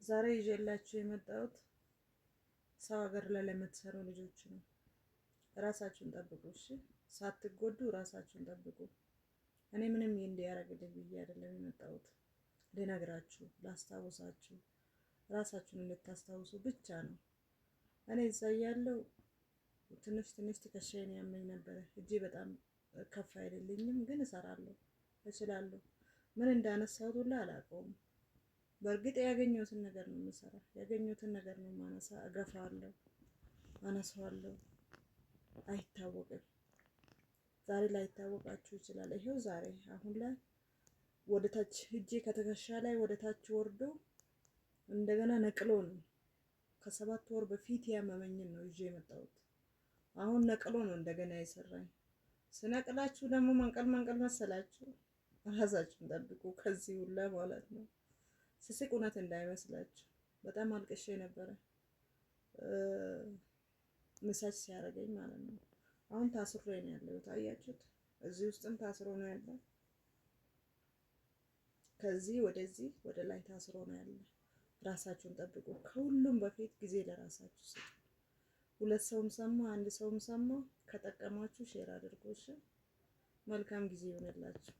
ዛሬ ይዤላችሁ የመጣሁት ሰው ሀገር ላይ ለምትሰሩ ልጆች ነው። ራሳችሁን ጠብቁ። እሺ፣ ሳትጎዱ ራሳችሁን ጠብቁ። እኔ ምንም እንዲያደርግልኝ ብዬ አይደለም የመጣሁት፣ ልነግራችሁ፣ ላስታውሳችሁ፣ ራሳችሁን እንድታስታውሱ ብቻ ነው። እኔ እዛ እያለሁ ትንሽ ትንሽ ትከሻዬን ያመኝ ነበረ። እጄ በጣም ከፍ አይደለኝም፣ ግን እሰራለሁ፣ እችላለሁ። ምን እንዳነሳሁት ሁላ አላውቀውም። በእርግጥ ያገኘሁትን ነገር ነው የምሰራ፣ ያገኘሁትን ነገር ነው የማነሳ። እገፋለሁ፣ አነሳዋለሁ። አይታወቅም። ዛሬ ላይታወቃችሁ ይችላል። ይሄው ዛሬ አሁን ላይ ወደ ታች እጄ ከትከሻ ላይ ወደ ታች ወርዶ እንደገና ነቅሎ ነው። ከ7 ወር በፊት ያመመኝን ነው ይዤ የመጣሁት። አሁን ነቅሎ ነው እንደገና የሰራኝ። ስነቅላችሁ ደግሞ መንቀል መንቀል መሰላችሁ። ራሳችሁን ጠብቁ ከዚህ ሁላ ማለት ነው። ስስቅ እውነት እንዳይመስላችሁ በጣም አልቅሼ ነበረ፣ ምሳች ሲያደርገኝ ማለት ነው። አሁን ታስሮ ነው ያለው፣ ታያችሁት። እዚህ ውስጥም ታስሮ ነው ያለው። ከዚህ ወደዚህ ወደ ላይ ታስሮ ነው ያለ። ራሳችሁን ጠብቁ። ከሁሉም በፊት ጊዜ ለራሳችሁ ስጡ። ሁለት ሰውም ሰማ አንድ ሰውም ሰማ፣ ከጠቀማችሁ share አድርጉ። እሺ፣ መልካም ጊዜ ይሆንላችሁ።